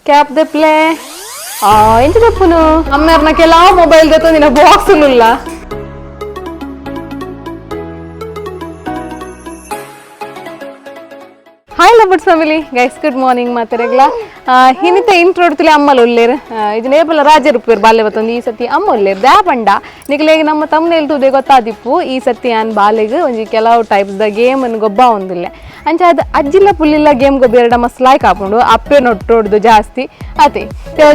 Cap ದೆಪ್ಲೆ. ಆ ಎಂಚ ದೆಪ್ಪುನು ಅಮ್ಮೇರ್ನ ಕೆಲವು ಮೊಬೈಲ್ ದೆತ್ತೊಂದಿನ ಬಾಕ್ಸ್ ಉಲ್ಲ. Hi lovers family guys, good morning. ಮಾತಾಡಗ್ಲ ಹಿನಿತ ಇಂಟ್ರೋಡ್ತಿಲೆ ಅಮ್ಮಲ ಉಲ್ಲೇರು ಇದು ನೇಪಲ ರಾಜರುಪ್ಪೇರು ಬಾಲ್ಯ ಬತ್ತೊಂದು. ಈ ಸತಿ ಅಮ್ಮ ಉಲ್ಲೇರು ದ್ಯಾ ಪಂಡ ನಿಕ್ಲೆಗ್ ನಮ್ಮ ತಮ್ಮನೇಲಿ ತೂದೆ ಗೊತ್ತಾದಿಪ್ಪು. ಈ ಸತಿ ಆನ್ ಬಾಲೆಗ್ ಒಂಜಿ ಕೆಲವು types the game ಅನ್ನು ಗೊಬ್ಬ ಒಂದಿಲ್ಲ. ಅಂಚ ಅದು ಅಜ್ಜಿಲ್ಲ ಪುಲ್ಲಿಲ್ಲ ಗೇಮ್ ಗೊಬ್ಬ ಮಸ್ತ್ ಲಾಯ್ಕ್ ಆಪುಂಡು. ಅಪ್ಪೆ ನೊಟ್ಟೋಡ್ದು ಜಾಸ್ತಿ ಅತೆ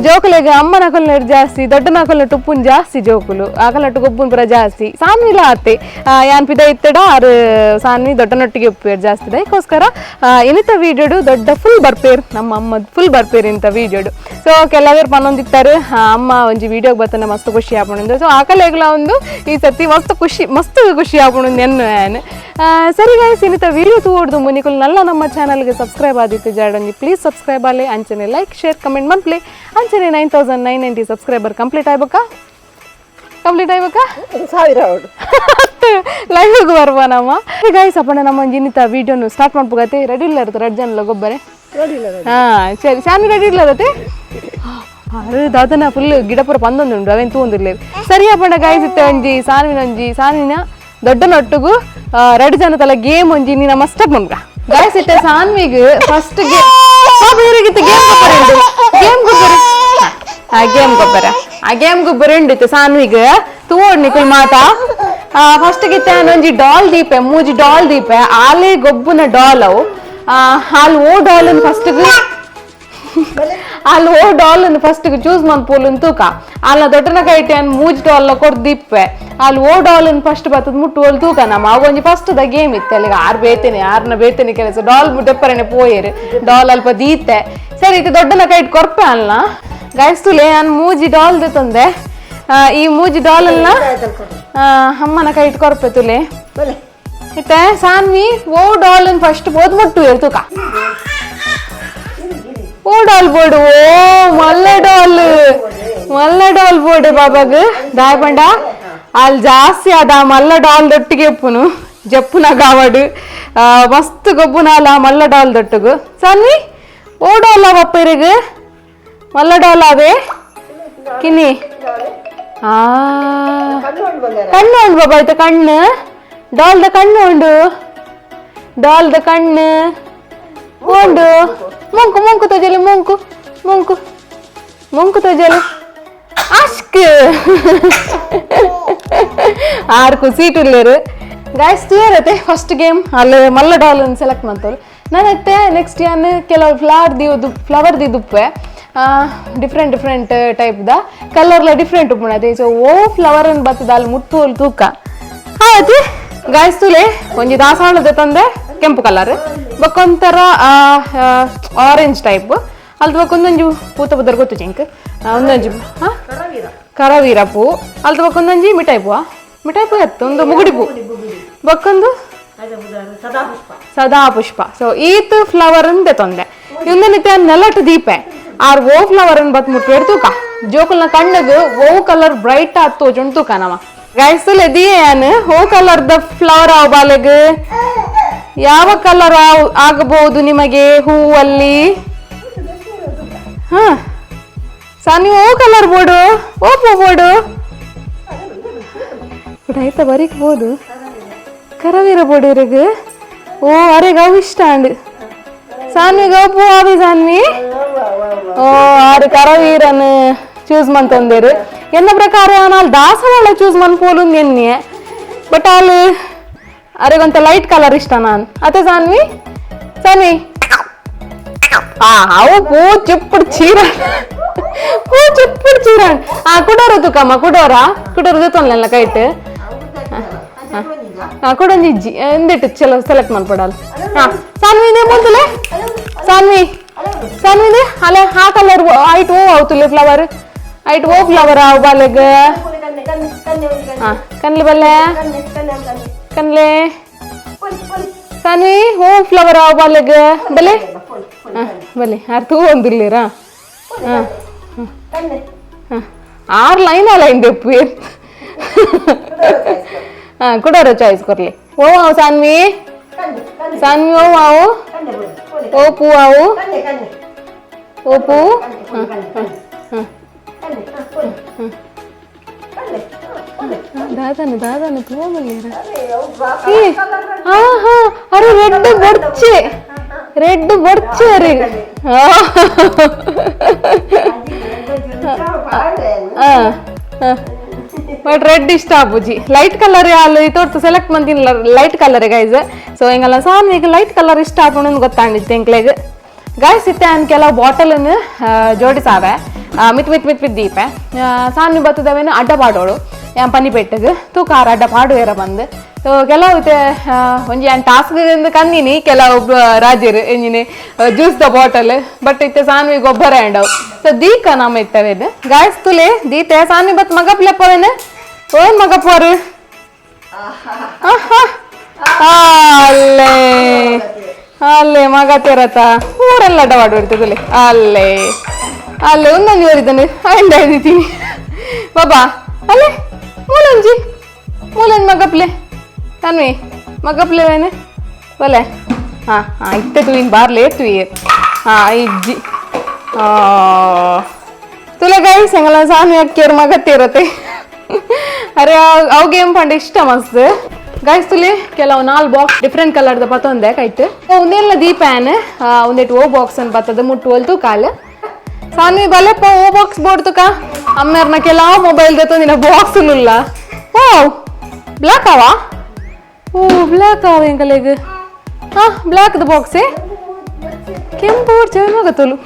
ಜೋಕುಲೆಗ್ ಅಮ್ಮನ ಕೊಲ್ನಡ್ ಜಾಸ್ತಿ, ದೊಡ್ಡನ ಕೊಲ್ನ ಟುಪ್ಪುನ್ ಜಾಸ್ತಿ, ಜೋಕುಲು ಆಕಲಟ್ಟು ಗೊಬ್ಬುನ್ ಪೂರ ಜಾಸ್ತಿ. ಸಾನ್ವಿಲ ಆತೆ ಯಾನ್ ಪಿದ ಇತ್ತಡ ಆರು ಸಾನ್ವಿ ದೊಡ್ಡನೊಟ್ಟಿಗೆ ಉಪ್ಪೇರು ಜಾಸ್ತಿ. ಅದಕ್ಕೋಸ್ಕರ ಇನಿತ ವೀಡಿಯೋಡು ದೊಡ್ಡ ಫುಲ್ ಬರ್ಪೇರ್, ನಮ್ಮ ಅಮ್ಮ ಫುಲ್ ಬರ್ಪೇರ್ ಇಂತ ವೀಡಿಯೋಡು. ಸೊ ಕೆಲವರು ಪನ್ನೊಂದಿತ್ತಾರೆ, ಅಮ್ಮ ಒಂಜಿ ವೀಡಿಯೋಗೆ ಬತ್ತನ ಮಸ್ತ್ ಖುಷಿ ಆಪುಂಡು. ಸೊ ಆಕಲೆಗ್ಲ ಒಂದು ಈ ಸತಿ ಮಸ್ತ್ ಖುಷಿ, ಮಸ್ತ್ ಖುಷಿ ಆಪುಂಡು ನೆನ್ನು ಯಾನ್. ಸರಿ ಗಾಯ್ಸ್, ಇನ್ನಿತ ವೀಡಿಯೋ ತೂವೊಡ್ದು ಮುನಿಕುಲ್ ನಲ್ಲ ನಮ್ಮ ಚಾನಲ್ಗೆ ಸಬ್ಸ್ಕ್ರೈಬ್ ಆದಿತ್ತು ಜಾಡೊಂಜಿ ಪ್ಲೀಸ್ ಸಬ್ಸ್ಕ್ರೈಬ್ ಆಲೆ. ಅಂಚನೆ like share comment ಮನ್ಪ್ಲೆ. ಅಂಚನೆ 9990 ಸಬ್ಸ್ಕ್ರೈಬರ್ ಕಂಪ್ಲೀಟ್ ಆಯ್ಬೇಕಾ? ಕಂಪ್ಲೀಟ್ ಆಯ್ಬೇಕಾ? ಸಾವಿರ ಅವಳು ಲೈವ್ಗೆ ಬರ್ಬ ನಮ್ಮ. ಗಾಯ್ಸ್, ಅಪ್ಪಣ ನಮ್ಮ ಇನ್ನಿತ ವೀಡಿಯೋನು ಸ್ಟಾರ್ಟ್ ಮಾಡ್ಬೋಗತ್ತೆ. ರೆಡಿ ಇಲ್ಲ ಇರುತ್ತೆ ರೆಡ್ ಜನ ಗೊಬ್ಬರೆ. ನೋಡಿಲ್ಲ. ಹಾ ಸರಿ, ಶಾನು ರೆಡಿ ಇಲ್ಲ ಅದತ್ತೆ. ಅರೆ ದಾದನ ಫುಲ್ ಗಿಡ ಪೂರ ಪಂದೊಂದುಂಡು, ಅವೇನು ತೂಂದಿರ್ಲಿ. ಸರಿ ಅಪ್ಪಣ ಗಾಯ್ಸ್, ಇತ್ತೆ ಒಂಜಿ ಸಾನ್ವಿನ ಒಂಜಿ ಸಾನ್ವಿನ ದೊಡ್ಡ ನೊಟ್ಟುಗು ರೆಡ್ ಜನ ತಲ ಗೇಮ್ ಒಂಜಿ ನೀನ ಮಸ್ತ್ ಮನ್ಗ. ಗಾಯ್ಸ್, ಇತ್ತೆ ಸಾನ್ವಿಗ್ first game game ಗೊಬ್ಬರ ಉಂಡು. ಗೇಮ್ ಗೊಬ್ಬರ, ಆ ಗೇಮ್ ಗೊಬ್ಬರ, ಆ ಗೇಮ್ ಗೊಬ್ಬರ ಉಂಡು. ಇತ್ತೆ ಸಾನ್ವಿಗ್ ತೂವೋಡ್ ನಿಕುಲ್ ಮಾತಾ. ಫಸ್ಟ್ ಗಿತ್ತೆ ಒಂಜಿ ಡಾಲ್ ದೀಪೆ, ಮೂಜಿ ಡಾಲ್ ದೀಪೆ. ಆಲೆ ಗೊಬ್ಬುನ ಡಾಲ್ ಅವು. ಹಾಲ್ ಓ ಡಾಲ್ ಫಸ್ಟ್, ಅಲ್ಲಿ ಓ doll first choose ಮನ್ಪೋಲು ತೂಕ. ಅಲ್ಲ ದೊಡ್ಡನ ಕೈಟೆ ಮೂಜ್ ಡಾಲ್ ಕೊರ್ದಿಪ್ಪೆ. ಅಲ್ಲಿ ಓ ಡಾಲ್ ಫಸ್ಟ್ ಬತ್ತದ ಮುಟ್ಟು ತೂಕ ನಮ್ಮ. ಅವು ಒಂಜಿ first the game ಇತ್ತೆ. ಅಲ್ಲಿಗೆ ಆರ್ ಬೇತೇನೆ, ಆರ್ನ ಬೇತೇನೆ ಕೆಲಸ. ಡಾಲ್ ದೆಪ್ಪರನೆ ಪೋಯೇರು, ಡಾಲ್ ಅಲ್ಪ ದೀತೆ. ಸರಿ, ಇದು ದೊಡ್ಡನ ಕೈಟ್ ಕೊರ್ಪೆ ಅಲ್ಲ. ಗಾಯ್ಸ್, ತುಲೆ ನಾನು ಮೂಜಿ ಡಾಲ್ ತಂದೆ. ಈ ಮೂಜಿ ಡಾಲ್ ಅನ್ನ ಅಮ್ಮನ ಕೈಟ್ ಕೊರ್ಪೆ ತುಲೆ. ಬಲೆ. ಇತ್ತೆ ಸಾನ್ವಿ ಓ ಡಾಲ್ ಫಸ್ಟ್ ಬೋದ್ ಮುಟ್ಟು ತೂಕ. ಓ ಡಾಲ್ ಬೋರ್ಡ್, ಓ ಮಲ್ಲ ಡಾಲ್, ಮಲ್ಲ ಡಾಲ್ ಬೋರ್ಡ್ ಬಾಬಾಗ್ ದಾಯ್ ಪಂಡ ಅಲ್ಲಿ ಜಾಸ್ತಿ ಅದ ಮಲ್ಲ ಡಾಲ್ ದೊಟ್ಟಿಗೆ ಉಪ್ಪುನು ಜಪ್ಪುನ ಗಾವಡು ಮಸ್ತ್ ಗೊಬ್ಬುನ ಅಲ್ಲ ಮಲ್ಲ ಡಾಲ್ ದೊಟ್ಟುಗು. ಸನ್ನಿ, ಓ ಡಾಲ್ ಅವಪ್ಪ ಇರಗ್ ಮಲ್ಲ ಡಾಲ್ ಅವೇ ಕಿನ್ನಿ. ಆ ಕಣ್ಣು ಉಂಡು ಬಂಗಾರ. ಕಣ್ಣು ಉಂಡು ಬಾಬಾ ಆಯ್ತಾ? ಕಣ್ಣು ಡಾಲ್ದ ಕಣ್ಣು ಉಂಡು, ಡಾಲ್ದ ಕಣ್ಣು ಉಂಡು. ಮುಂಕು ಮುಂಕು ತೋಜಲಿ, ಮುಂಕು ಮುಂಕು ಮುಂಕು ತೋಜಲಿ. ಅಷ್ಕ್ ಆರ್ಕು ಸೀಟ್ ಉಲ್ಲೇರು. ಗಾಯ್ಸ್, ತೂಯರತೆ ಫಸ್ಟ್ ಗೇಮ್ ಅಲ್ಲಿ ಮಲ್ಲ ಡಾಲ್ ಸೆಲೆಕ್ಟ್ ಮಾಡ್ತಾರೆ. ನಾನತ್ತೆ ನೆಕ್ಸ್ಟ್ ಯಾನ್ ಕೆಲವು ಫ್ಲವರ್ ದಿವುದು, ಫ್ಲವರ್ ದಿದುಪ್ಪೆ. ಡಿಫ್ರೆಂಟ್ ಡಿಫ್ರೆಂಟ್ ಟೈಪ್ದ ಕಲರ್ಲ ಡಿಫ್ರೆಂಟ್ ಉಪ್ಪುಂಡು. ಸೊ ಓ ಫ್ಲವರ್ ಅನ್ನು ಬತ್ತದ ಅಲ್ಲಿ ಮುಟ್ಟು ಅಲ್ಲಿ ತೂಕ ಆಯ್ತು. ಗಾಯ್ಸ್, ತುಲೆ ಒಂಜಿ ದಾಸಾಳದ ತಂದೆ, ಕೆಂಪು ಕಲರ್, ಬೊಕ್ಕೊಂಥರ ಆರೆಂಜ್ ಟೈಪ್ ಅಲ್ದ ಬೊಕ್ಕೊಂದೊಂಜಿ ಪೂತ ಬದರ್ ಗೊತ್ತು ಜಿಂಕ್ ಒಂದೊಂಜಿ ಹಾ ಕರವೀರ ಪೂ. ಅಲ್ದ ಬೊಕ್ಕೊಂದೊಂಜಿ ಮಿಠಾಯಿ ಪೂವ, ಮಿಠಾಯಿ ಪೂ ಎತ್ತು ಒಂದು ಮುಗುಡಿ ಪೂ, ಬೊಕ್ಕೊಂದು ಸದಾ ಪುಷ್ಪ. ಸದಾ ಪುಷ್ಪ. ಸೊ ಈತ್ ಫ್ಲವರ್ ಅಂದೆ ತೊಂದೆ ಇಂದನಿತ್ತೆ ನೆಲಟ್ ದೀಪೆ. ಆರ್ ಓ ಫ್ಲವರ್ ಅನ್ ಬತ್ ಮುಟ್ಟು ತೂಕ. ಜೋಕುಲ್ನ ಕಣ್ಣಗ್ ಓ ಕಲರ್ ಬ್ರೈಟ್ ಆತ್ ತೋಜುಂಡು ತೂಕ ನಮ. ಗೈಸ್, ದಿಯೇನ್ ಓ colour the flower ಆವ್ ಬಾಲೆಗ್? ಯಾವ ಕಲರ್ ಆಗಬಹುದು ನಿಮಗೆ ಹೂವಲ್ಲಿ? ಹಾ ಸಾನಿ, ಓ ಕಲರ್ ಬೋರ್ಡು, ಓ ಪೂ ಬೋರ್ಡು ಆಯ್ತಾ? ಬರೀಕ್ ಬೋದು ಕರವೀರ ಬೋರ್ಡು ಇರಗ್. ಓ ಅರೆ ಗವ್ ಇಷ್ಟ ಅಂಡ್ ಸಾನ್ವಿ ಗವ್ ಪೂ ಆವಿ ಸಾನ್ವಿ. ಓ ಆರು ಕರವೀರನ್ ಚೂಸ್ ಮಂತೊಂದೇರು. ಎನ್ನ ಪ್ರಕಾರ ನಾಲ್ ದಾಸವಾಳ ಚೂಸ್ ಮನ್ಪೋಲು ಎನ್ನೆ. ಬಟ್ ಅಲ್ಲಿ ಅರೆಗೊಂತ ಲೈಟ್ ಕಲರ್ ಇಷ್ಟ ನಾನು ಅತ್ತೆ. ಸಾನ್ವಿ, ಸಾನ್ವಿ, ಆ ಅವು ಪೂ ಚಿಪ್ಪುಡು ಚೀರ, ಪೂ ಚಿಪ್ಪುಡು ಚೀರ. ಆ ಕುಡೋರ ತುಕಮ್ಮ, ಕುಡೋರ ಕುಡೋರ ದೆತ್ತೊನ್ಲೆಲ್ಲ ಕೈಟ್. ಆ ಕುಡೊಂಜಿ ಇಜ್ಜಿ ಎಂದಿಟ್ಟು ಚಲೋ ಸೆಲೆಕ್ಟ್ ಮನ್ಪಡಲ್. ಹಾ ಸಾನ್ವಿ, ಮುಂದುಲೆ ಸಾನ್ವಿ, ಸಾನ್ವಿ ಅಲೆ ಆ ಕಲರ್ ಐಟ್ ಓ ಆವ್ತುಲೆ ಫ್ಲವರ್ ಐಟ್ ಓ ಫ್ಲವರ್ ಆವ್ ಬಾಲೆಗ್? ಕಣ್ಣೆ ಕಣ್ಣೆ ಕಣ್ಣೆ ಒಂದು ಕಣ್ಣೆ. ಹಾ ಕನ್ಲೆ ಬಲ್ಲೆ. ಕಣ್ಣೆ ಕಣ್ಣೆ ಕಣ್ಣೆ. ಕನ್ಲೆ. ಪೊಲಿ ಪೊಲಿ. ಸಾನ್ವಿ, ಓ ಫ್ಲವರ್ ಆವ್ ಬಾಲೆಗ್ ಬಲೆ? ಪೊಲಿ ಪೊಲಿ. ಹಾ ಬಲೆ, ಆರ್ ತೂ ಒಂದಿಲ್ಲೇರಾ? ಹಾ. ಕಣ್ಣೆ. ಹಾ ಆರು ಲೈನ್ ಅಲ್ಲ ಇಂದೆಪ್ಪು. ಹಾ ಕುಡೋರ ಚಾಯ್ಸ್ ಕೊರ್ಲಿ. ಓ ಆವು ಸಾನ್ವಿ? ಕಣ್ಣೆ ಕಣ್ಣೆ. ಸಾನ್ವಿ, ಓ ಆವು? ಕಣ್ಣೆ ಪೊಲಿ ಪೊಲಿ. ಓ ಪೂ ಆವು? ಕಣ್ಣೆ ಕಣ್ಣೆ. Oppo ದಾದಾನೆ ದಾದಾನೆ ತೂವಮಲ್ಲೇರ ಹಾ ಹಾ ಅರೆ ರೆಡ್ ಬೊಡ್ಚೆ ರೆಡ್ ಬೊಡ್ಚೆ ಅರೆ ಬಟ್ ರೆಡ್ ಇಷ್ಟ ಆಪುಜಿ ಲೈಟ್ ಕಲರ್ ಅಲ್ಲ ತೋರ್ತು ಸೆಲೆಕ್ಟ್ ಮಂತಿನ light colour guys. So ಎಂಗಲ್ಲ ಸಾನ್ವಿಗ್ light colour ಇಷ್ಟ ಆಪುಂಡು ಗೊತ್ತಾಂಡಿತ್ತು ಎಂಕ್ಲೆಗ್ ಗೈಸ್. ಇತ್ತೆ ಅನ್ ಕೆಲವು ಬಾಟಲನ್ನು ಜೋಡಿಸಾವೆ ಮಿತ್ ಮಿತ್ ಮಿತ್ ಮಿತ್ ದೀಪೆ ಸಾನ್ವಿ ಬತ್ತದವೇನು ಅಡ್ಡ ಪಾಡೋಳು ಯಾನ್ ಪನಿಪೆಟ್ಟಗ್ ತೂಕಾರ ಅಡ್ಡ ಪಾಡುವೇರ ಬಂದು. ಸೊ ಕೆಲವು ಇತ್ತೆ ಒಂಜಿ ಯಾನ್ ಟಾಸ್ಕ್ ಕಂದಿನಿ ಕೆಲವು ರಾಜರು ಎಂಜಿನಿ juice the bottle but ಇತ್ತೆ ಸಾನ್ವಿ ಗೊಬ್ಬರ ಆಂಡವು. ಸೊ ದೀಕ ನಮ್ಮ ಇತ್ತವೇನು ಗಾಯ್ಸ್ ತುಲೆ ದೀತೆ ಸಾನ್ವಿ ಬತ್ ಮಗಪ್ಲೆಪ್ಪವೇನು ಓನ್ ಮಗಪ್ಪವರು ಅಲ್ಲೇ ಅಲ್ಲೇ ಮಗ ತೆರತ ಊರೆಲ್ಲ ಅಡ್ಡ ಇರ್ತದೆ ಅಲ್ಲೇ ಅಲ್ಲೇ ಒಂದೊಂದು ಓರಿದ್ದಾನೆ ಅಂಡ ಇದ್ದೀನಿ ಬಾಬಾ ಅಲ್ಲೇ ಮೂಲಂಜಿ ಮೂಲಂಜಿ ಮಗಪ್ಲೆ ತನ್ವಿ ಮಗಪ್ಲೆ ವೇನೆ ಬಲೆ ಹಾಂ ಹಾಂ ಇತ್ತೆ ತುಯಿನ್ ಬಾರ್ಲೆ ತುಯ್ ಹಾಂ ಇಜ್ಜಿ ತುಲೆ ಗೈಸ್ ಎಂಗಲ ಸಾನ್ವಿ ಅಕ್ಕಿಯರ್ ಮಗತ್ತಿರತ್ತೆ. ಅರೆ ಅವು ಗೇಮ್ ಪಂಡ ಇಷ್ಟ ಮಸ್ತ್ ಗೈಸ್. ತುಲೆ ಕೆಲವು 4 ಬಾಕ್ಸ್ ಡಿಫ್ರೆಂಟ್ ಕಲರ್ದ ಪತ್ತೊಂದೆ ಕೈಟ್ ಒಂದೆಲ್ಲ ದೀಪ ಒಂದೆಟ್ಟು ಓ ಬಾಕ್ಸ್ ಅನ್ ಬತ್ತದ ಮುಟ್ಟು ಕಾಲು ಸಾನ್ವಿ ಬಲೆಪ್ಪ ಓ ಬಾಕ್ಸ್ ಬೋರ್ಡ್ ತುಕ ಅಮ್ಮೇರ್ನ ಕೆಲವು ಮೊಬೈಲ್ ದತ್ತೊಂದಿನ ಬಾಕ್ಸ್ ಉಲ್ಲ. ಓ ಬ್ಲ್ಯಾಕ್ ಅವಾ ಓ ಬ್ಲ್ಯಾಕ್ ಅವ ಎಂಕಲೆಗ್ ಹಾ ಬ್ಲ್ಯಾಕ್ದ ಬಾಕ್ಸೇ ಕೆಂಪು ಮಗತ್ತೋಲು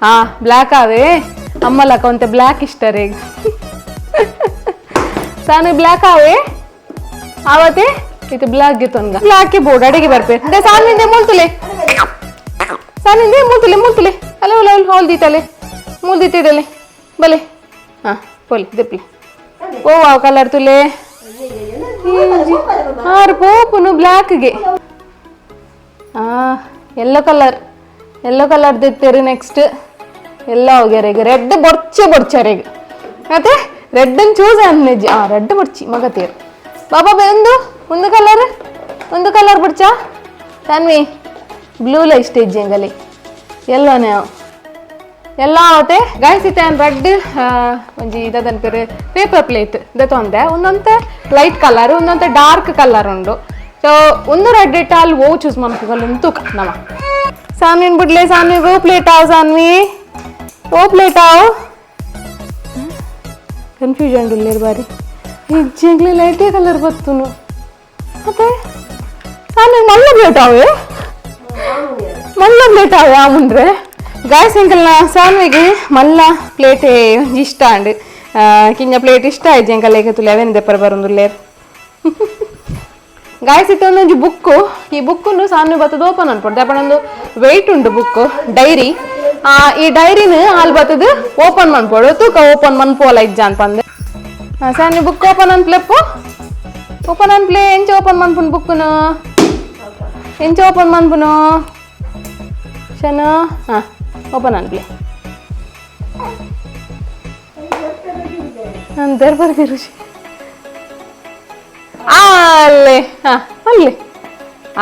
ಹಾ ಬ್ಲ್ಯಾಕ್ ಅವೇ ಅಮ್ಮಲಕ್ಕ ಒಂತೆ ಬ್ಲ್ಯಾಕ್ ಇಷ್ಟ ರೇಗ್ ಸಾನು ಬ್ಲ್ಯಾಕ್ ಅವೇ ಆವತ್ತೆ ಇದು ಬ್ಲ್ಯಾಕ್ ಗಿತ್ತೊನ್ಗ ಬ್ಲ್ಯಾಕ್ ಬೋರ್ಡ್ ಅಡಿಗೆ ಬರ್ಪೆ they ಸಾನಿಂದೆ ಮೂಲ್ತುಲೆ ಸಾನಿಂದೆ ಮೂಲ್ತುಲೆ ಮೂಲ್ತುಲೆ ಅಲ್ಲ ಅಲ್ಲ ಅಲ್ಲ ಹೋಲ್ ದೀತಲೆ ಮೂಲ್ ದೀತಿದಲೆ ಬಲೆ ಹಾ ಪೋಲಿ ದಿಪ್ಲೆ ಓ ವಾವ್ ಕಲರ್ ತುಲೆ ಆರು ಪೋಪುನು ಬ್ಲ್ಯಾಕ್ಗೆ ಹಾ yellow colour yellow colour ದಿತ್ತೇರಿ next ಎಲ್ಲ ಹೋಗ್ಯಾರ ರೆಡ್ ಬೊರ್ಚೆ ಬೊರ್ಚಾರೇಗ ಮತ್ತೆ ರೆಡ್ ಚೂಸ್ ಅನ್ನೆಜ್ಜಿ ಆ ರೆಡ್ ಬೊರ್ಚಿ ಮಗತೇರು ಬಾಬಾ ಒಂದು ಒಂದು ಕಲರ್ ಒಂದು ಕಲರ್ ಬುಡ್ಚಾ ತನ್ವಿ ಬ್ಲೂಲ ಇಷ್ಟ ಇಜ್ಜಿ ಅಂಗಲಿ ಎಲ್ಲೋನೇ ಎಲ್ಲ ಆವತ್ತೆ ಗಾಯ್ಸ್. ಇತ್ತೆ ರೆಡ್ ಒಂಜಿ ಇದನ್ ಪೇರು ಪೇಪರ್ ಪ್ಲೇಟ್ ದತ್ತೊಂದೆ ಒಂದೊಂತೆ ಲೈಟ್ ಕಲರ್ ಒಂದೊಂತೆ ಡಾರ್ಕ್ ಕಲರ್ ಉಂಡು. ಸೊ ಒಂದು ರೆಡ್ ಇಟ್ಟ ಅಲ್ಲಿ ಓ ಚೂಸ್ ಮಾಡ್ಕೊಲ್ಲ ತೂಕ ನಮ್ಮ ಸಾನ್ವಿನ್ ಬಿಡ್ಲೆ ಸಾನ್ವಿ ಓ ಪ್ಲೇಟ್ ಆವ್ ಸಾನ್ವಿ ಓ ಪ್ಲೇಟ್ ಆವ್ ಕನ್ಫ್ಯೂಷನ್ ಉಲ್ಲೇರು ಬಾರಿ ಇಜ್ಜಿಂಗ್ಲಿ ಲೈಟೇ ಕಲರ್ ಬತ್ತುನು ಮತ್ತೆ ಸಾನ್ವಿ ಮಲ್ಲ ಪ್ಲೇಟ್ ಆವೆ ಮಲ್ಲ ಪ್ಲೇಟ್ ಆವೆ ಆ ಮುಂಡ್ರೆ ಗಾಯ್ಸ್ ಎಂಕಲ್ನ ಸಾನ್ವಿಗೆ ಮಲ್ಲ ಪ್ಲೇಟೇ ಇಷ್ಟ ಅಂಡ್ ಕಿಂಜ ಪ್ಲೇಟ್ ಇಷ್ಟ ಆಯ್ತು ಎಂಕಲ್ ಏಕ ತುಲೆ ಅವೇನು ದೆಪ್ಪರ ಬರೋದುಲ್ಲೇರು ಗಾಯ್ಸ್. ಇತ್ತೆ ಒಂದೊಂಜಿ ಬುಕ್ಕು ಈ ಬುಕ್ಕನ್ನು ಸಾನ್ವಿ ಬತ್ತದ ಓಪನ್ ಅನ್ಪೊಡ್ದು ಅಪ್ಪನೊಂದು ವೆಯ್ಟ್ ಉಂಡು ಬುಕ್ಕು ಡೈರಿ ಈ ಡೈರಿನ ಹಾಲು ಬತ್ತದ ಓಪನ್ ಮನ್ಪೊಡು ತೂಕ ಓಪನ್ ಮನ್ಪೋಲ ಇಜ್ಜ ಅನ್ಪಂದು. ಸಾನ್ವಿ ಬುಕ್ ಓಪನ್ ಅನ್ಪ್ಲೆಪ್ಪು ಓಪನ್ ಅನ್ಪ್ಲೆ ಎಂಚ ಓಪನ್ ಮನ್ಪುನು ಬುಕ್ಕುನು ಎಂಚ ಓಪನ್ ಮನ್ಪುನು ಶನ ಹಾಂ ಓಪನ್ ಅನ್ಪ್ಲೆ ಅಂತಾರೆ ಬರ್ತೀರಿ ಅಲ್ಲೇ ಹಾಂ ಅಲ್ಲೇ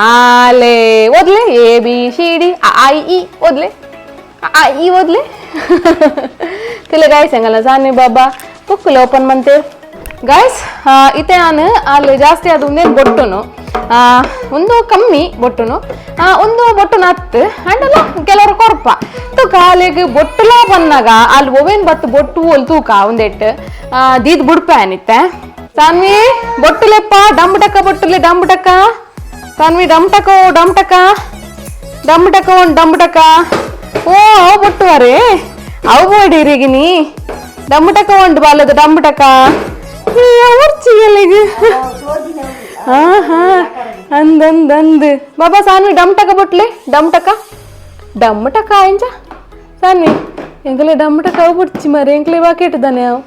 ಆಲೆ ಓದ್ಲೆ A B C D a I ಓದ್ಲೆ ಆ ಇ ಓದ್ಲೆ ತಿಲೆ ಗಾಯ್ಸ್ ಹೆಂಗಲ್ಲ ಸಾನ್ವಿ ಬಾಬಾ ಬುಕ್ಕುಲೆ ಓಪನ್ ಮಂತೆ ಗಾಯ್ಸ್. ಇತ್ತೆ ನಾನು ಅಲ್ಲಿ ಜಾಸ್ತಿ ಅದು ಒಂದೇ ಬೊಟ್ಟುನು ಒಂದು ಕಮ್ಮಿ ಬೊಟ್ಟುನು ಒಂದು ಬೊಟ್ಟುನ ಹತ್ತು ಅಂಡಲ ಕೆಲವರು ಕೊರ್ಪ ತೂಕ ಅಲ್ಲಿಗೆ ಬೊಟ್ಟುಲ ಬಂದಾಗ ಅಲ್ಲಿ ಒವೇನ್ ಬತ್ತು ಬೊಟ್ಟು ಒಲ್ ತೂಕ ಒಂದೆಟ್ಟು ದೀದ್ ಬುಡ್ಪೆ ಅನಿತ್ತೆ ಸಾನ್ವಿ ಬೊಟ್ಟುಲೆಪ್ಪ ಡಂಬ್ ಟಕ್ಕ ಬೊಟ್ಟುಲೆ ಡಂಬ್ ಟಕ್ಕ ಸಾನ್ವಿ ಡಮ್ ಟಕ ಡಮ್ ಟಕ ಡಮ್ ಟಕ ಒಂದು ಡಂಬ್ ಟಕ ಓ ಅವು ಬೊಟ್ಟುವರೇ ಅವು ಬೋಡಿರಿಗಿನಿ ಡಂಬ್ ಟಕ ಉಂಟು ಬಾಲದ ಡಂಬ್ ಟಕ ಹಾ ಹಾ ಅಂದ್ ಅಂದ್ ಬಾಬಾ ಸಾನ್ವಿ ಡಮ್ ಟಕ ಬೊಟ್ಲೆ ಡಮ್ ಟಕ ಡಮ್ ಟಕ ಎಂಚ ಸಾನ್ವಿ ಎಂಕಲೆ ಡಮ್ ಟಕ ಅವು ಬುಡ್ಚಿ ಮರೆ ಎಂಕಲೆ ಬಾಕಿ ಅವು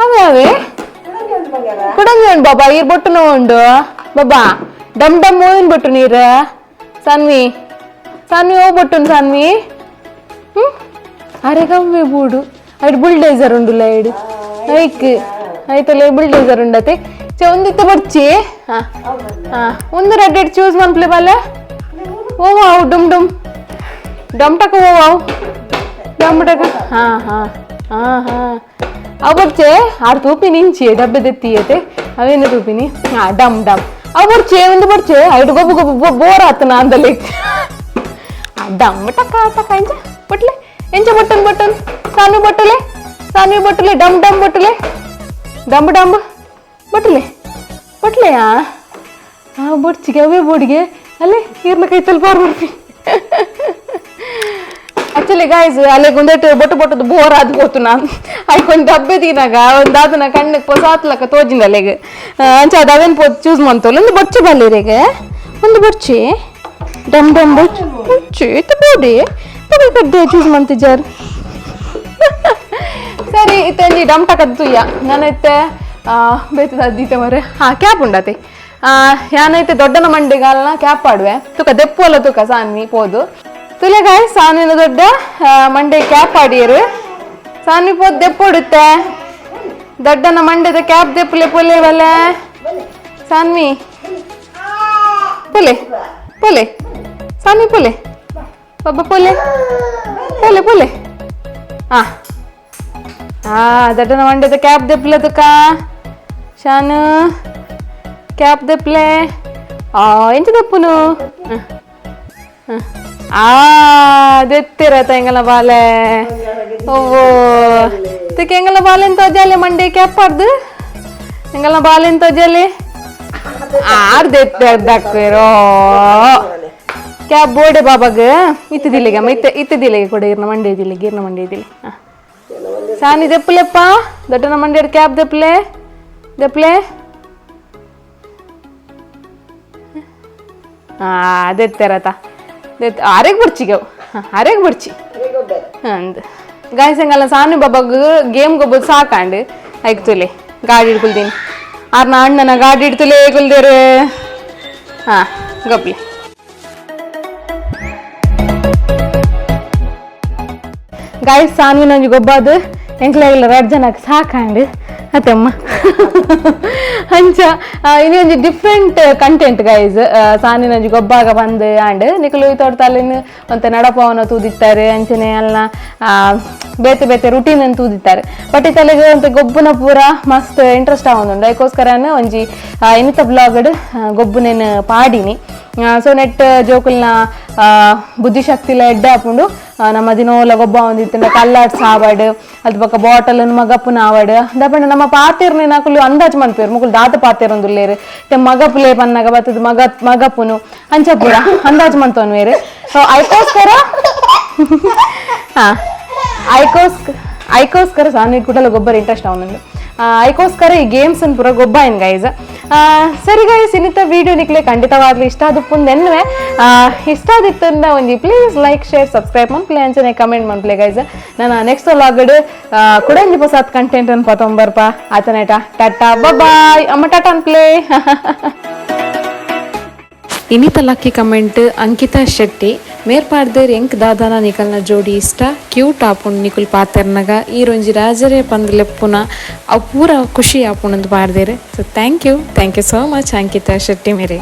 ಅವೇ ಅವೇ ಕುಡಂಗಿ ಉಂಡು ಬಾಬಾ ಈರ್ ಬೊಟ್ಟುನ ಉಂಡು ಬಾಬಾ ಡಮ್ ಡಮ್ ಓನ್ ಬೊಟ್ಟು ನೀರು ಸಾನ್ವಿ ಸಾನ್ವಿ ಓ ಬೊಟ್ಟುನು ಸಾನ್ವಿ ಹ್ಞೂ ಅರೆ ಕಮ್ಮಿ ಬೂಡು ಐಡ್ ಬುಲ್ಡೇಸರ್ ಉಂಡುಲ್ಲ ಐಡ್ ಐಕ್ ಐತಲ್ಲ ಬುಲ್ಡೇಸರ್ ಉಂಡತೆ ಚೆ ಒಂದಿತ್ತ ಬಡ್ಚಿ ಹಾಂ ಹಾಂ ಒಂದು red Ed choose ಮನ್ಪ್ಲೆ ಬಾಲೆ ಓ ಅವು ಡುಮ್ ಡುಮ್ ಡಮ್ ಟಕ ಹೋವು ಡಮ್ ಟಕ. ಹಾಂ ಹಾಂ ಹಾಂ ಹಾಂ, ಅವು ಬೊಡ್ಚೆ. ಆರು ತೂಪಿನಿ ಇಂಚಿ ಡಬ್ಬೆ ದೆತ್ತಿ ಅತೆ, ಅವೇನು ತೂಪಿನಿ. ಹಾಂ, ಡಮ್ ಡಮ್. ಅವು ಬೊಡ್ಚೆ, ಒಂದು ಬೊಡ್ಚೆ. ಐಡು ಗೊಬ್ಬು ಗೊಬ್ಬು ಬೋರ್ ಆತನ ಅಂದಲ್ಲಿ. ಡಮ್ ಟಕ ಟಕ. ಎಂಚ ಬೊಟ್ಲೆ? ಎಂಚ ಬೊಟ್ಟನ್ ಬೊಟ್ಟನ್ ಸಾನು ಬೊಟ್ಟಲೆ, ಸಾನ್ವಿ ಬೊಟ್ಟಲೆ. ಡಮ್ ಡಮ್ ಬೊಟ್ಟಲೆ, ಡಂಬ್ ಡಂಬ್ ಬೊಟ್ಟಲೆ ಬೊಟ್ಲೆಯಾ? ಆ ಬೊಡ್ಚಿಗೆ ಅವೇ ಬೋಡಿಗೆ ಅಲ್ಲೇ ಈರ್ನ ಕೈತಲ್ ಬಾರ್ ಬರ್ಪಿ. ಆಕ್ಚುಲಿ ಗಾಯ್ಸ್, ಅಲ್ಲೇ ಗುಂದೆಟ್ಟು ಬೊಟ್ಟು ಬೊಟ್ಟದು ಬೋರ್ ಆದ್ ಪೋತು. ನಾನು ಐಕ್ ಒಂದು ಡಬ್ಬೆ ತಿನ್ನಾಗ ಒಂದು ಅದನ್ನ ಕಣ್ಣು ಪೊಸಾತ್ಲಕ್ಕ ತೋಜಿಂದ ಅಲ್ಲೆಗ್. ಅಂಚ ಅದು ಅವೇನು ಪೋ ಚೂಸ್ ಮಂತೋಲ್ಲ. ಒಂದು ಬೊಚ್ಚು ಬಲ್ಲಿರೆಗೆ, ಒಂದು ಬೊಚ್ಚಿ. ಡಮ್ ಡಮ್ ಬೊಚ್ಚು ಬೊಚ್ಚು ಇತ್ತು ಬೋಡಿ ತಗೋ ಕಡ್ಡೆ ಚೂಸ್ ಮಂತಿಜಾರ್. ಸರಿ, ಇತ್ತಂಜಿ ಡಮ್ ಟಕದ್ ತುಯ್ಯ. ನಾನೈತೆ ಬೇತದ ಅದ್ದೀತೆ ಮರೆ. ಹಾ, ಕ್ಯಾಪ್ ಉಂಡತೆ. ಯಾನೈತೆ ದೊಡ್ಡನ ಮಂಡಿಗಾಲ್ನ ಕ್ಯಾಪ್ ಆಡುವೆ. ತುಕ ದೆಪ್ಪು ಅಲ್ಲ ತುಕ ಸಾನ್ವಿ ಪೋದು ತುಲೆ. ಗಾಯ್, ಸಾನ್ವಿನ ದೊಡ್ಡ ಮಂಡೆ ಕ್ಯಾಪ್ ಆಡಿಯರು. ಸಾನ್ವಿ ಪೋದು ದೆಪ್ಪು ಹೊಡುತ್ತೆ. ದೊಡ್ಡನ ಮಂಡೆದ ಕ್ಯಾಪ್ ದೆಪ್ಪುಲೆ. ಪೊಲೆ ಬಲೆ ಸಾನ್ವಿ, ಪೊಲೆ ಪೊಲೆ ಸಾನ್ವಿ, ಪೊಲೆ ಬಾಬಾ, ಪೊಲೆ ಪೊಲೆ ಪೊಲೆ. ಆ ಆ ದೊಡ್ಡನ ಮಂಡೆದ ಕ್ಯಾಪ್ ದೆಪ್ಪುಲೆ ತುಕ. ಶಾನು, ಕ್ಯಾಪ್ ದೆಪ್ಪಲೆ. ಆ, ಎಂಚ ದೆಪ್ಪುನು? ಆ, ದೆತ್ತಿರತ ಎಂಗಲ ಬಾಲೆ. ಓ, ತುಕ ಎಂಗಲ ಬಾಲೆನ್ ತೋಜಾಲೆ? ಮಂಡೆ ಕ್ಯಾಪ್ ಪಾಡ್ದು ಎಂಗಲ ಬಾಲೆನ್ ತೋಜಾಲೆ. ಆರ್ ದೆತ್ತೆ ದಕ್ವೇರೋ ಕ್ಯಾಪ್ ಬೋಡೆ ಬಾಬಾಗ. ಇತ್ತು ದಿಲ್ಲಿಗೆ ಅಮ್ಮ, ಇತ್ತೆ ಇತ್ತೆ ದಿಲ್ಲಿಗೆ ಕೊಡ. ಇರ್ನ ಮಂಡೆ ದಿಲ್ಲಿಗೆ, ಇರ್ನ ಮಂಡೆ ದಿಲ್ಲಿ. ಹಾಂ, ಸಾನಿ ದೆಪ್ಪುಲೆಪ್ಪ. ದೊಡ್ಡನ ಮಂಡ್ಯದ ಕ್ಯಾಪ್ ದೆಪ್ಪಲೆ ದೆಪ್ಪಲೆ. ಹಾಂ, ದೆತ್ತೆರತ ದೆತ್. ಆರೆಗ್ ಬುಡ್ಚಿಗೆ ಅವು. ಹಾಂ, ಆರೆಗ್ ಬುಡ್ಚಿ ಅಂದ್. ಗಾಯ್ಸ್, ಎಂಗಲ್ಲ ಸಾನು ಬಾಬಾಗ್ ಗೇಮ್ ಗೊಬ್ಬದು ಸಾಕಾಂಡ್. ಐಕ್ ತುಲೆ, ಗಾಡಿ ಹಿಡ್ಕೊಳ್ತೀನಿ. ಆರ್ನ ಅಣ್ಣನ ಗಾಡಿ ಹಿಡ್ತುಲೆ ಕುಲ್ದೇರು. ಹಾಂ, ಗೊಬ್ಲಿ. ಗಾಯ್ಸ್, ಸಾನ್ವಿನ ಒಂಜಿ ಗೊಬ್ಬಾದು ಎಂಕ್ಲಾಗಿಲ್ಲ ರಡ್ಡ್ ಜನಕ್ಕೆ ಸಾಕಾಂಡ್ ಅತ್ತಮ್ಮ. ಅಂಚ ಇನಿ ಒಂಜಿ different content guys. ಸಾನಿನ ಒಂಜಿ ಗೊಬ್ಬಾಗ ಬಂದು ಆಂಡ್ ನಿಕುಲು ತೋಟತಾಲಿನ ಒಂತೆ ನಡಪವನ ತೂದಿತ್ತಾರೆ. ಅಂಚನೆ ಅಲ್ನ ಬೇತೆ ಬೇತೆ ರುಟೀನ್ ಅನ್ನು ತೂದಿತ್ತಾರೆ. ಬಟ್ ಇತ್ತಲೆಗ್ ಒಂತೆ ಗೊಬ್ಬುನ ಪೂರ ಮಸ್ತ್ ಇಂಟ್ರೆಸ್ಟ್ ಆವೊಂದುಂಡು. ಐಕೋಸ್ಕರನ ಒಂಜಿ ಇನಿತ ಬ್ಲಾಗ್ಡ್ ಗೊಬ್ಬುನೇನ್ ಪಾಡಿನಿ. ಸೊ ನೆಟ್ ಜೋಕುಲ್ನ ಬುದ್ಧಿಶಕ್ತಿಲ ಎಡ್ಡೆ ಆಪುಂಡು. ನಮ್ಮ ದಿನೋಲ ಗೊಬ್ಬ ಒಂದಿತ್ತಂಡ ಕಲ್ಲಾಡ್ ಸಾವಡ್, ಅದು ಬೊಕ ಬಾಟಲ್ ಮಗಪ್ಪುನ ಆವಡ್. ದಪಂಡ ನಮ್ಮ ಪಾತೆರ್ನೆ ನಕುಲು ಅಂದಾಜು ಮನ್ಪೇರು, ಮುಕುಲು ದಾತ ಪಾತೆರೊಂದುಲ್ಲೇರು. ಇತ್ತೆ ಮಗಪುಲೆ ಪನ್ನಗ ಬತ್ತದ ಮಗ ಮಗಪ್ಪುನು ಅಂಚ ಪೂರ ಅಂದಾಜು ಮಂತೊನ್ವೇರು. ಸೊ ಐಕೋಸ್ಕರ, ಹಾ, ಐಕೋಸ್ಕರ ಐಕೋಸ್ಕರ ಸಾನ್ವಿ ಕುಟಲ ಗೊಬ್ಬರ ಇಂಟ್ರೆಸ್ಟ್ ಅವನಂದು. ಐಕೋಸ್ಕರ ಈ ಗೇಮ್ಸ್ ಅನ್ನು ಪೂರ ಗೊಬ್ಬ ಏನ್ ಗೈಸ್. ಸರಿ ಗೈಸ್, ಇನ್ನಿತ ವಿಡಿಯೋ ನಿಕ್ಲೆ ಖಂಡಿತವಾಗ್ಲೂ ಇಷ್ಟ ಆದಪ್ಪುಂದು ಎನ್ನುವೆ. ಇಷ್ಟ ಆದಿತ್ತಂದ ಒಂಜಿ please like, share, subscribe ಮನ್ಪ್ಲೆ, ಅಂಚನೆ ಕಮೆಂಟ್ ಮನ್ಪ್ಲೆ ಗೈಸ್. ನಾನು ನೆಕ್ಸ್ಟ್ ವ್ಲಾಗಡ್ ಕುಡಂಜಿ ಪೊಸಾತ್ ಕಂಟೆಂಟ್ ಅನ್ನು ಪತೊಂಬರ್ಪ. ಆತನೇಟ ಟಾಟಾ ಬಾಯ್. ಅಮ್ಮ, ಟಾಟಾ ಅನ್ಪ್ಲೆ. ಇನ್ನಿತ ಲಕ್ಕಿ ಕಮೆಂಟ್ ಅಂಕಿತಾ ಶೆಟ್ಟಿ ಮೇರ್ಪಾಡ್ದೇರ್. ಎಂಕ್ ದಾದಾನ ನಿಕಲ್ನ ಜೋಡಿ ಇಷ್ಟ, ಕ್ಯೂಟ್ ಆಪುಂಡು ನಿಕುಲ್ ಪಾತೆರ್ನಗ, ಈ ರೊಂಜಿ ರಾಜರೇ ಪಂದ್ ಲೆಪ್ಪುನ ಅವು ಪೂರ ಖುಷಿ ಆಪುಂಡು ಪಾಡ್ದೇರು. So thank you, thank you so much Ankita Shetty ಮೇರೆ.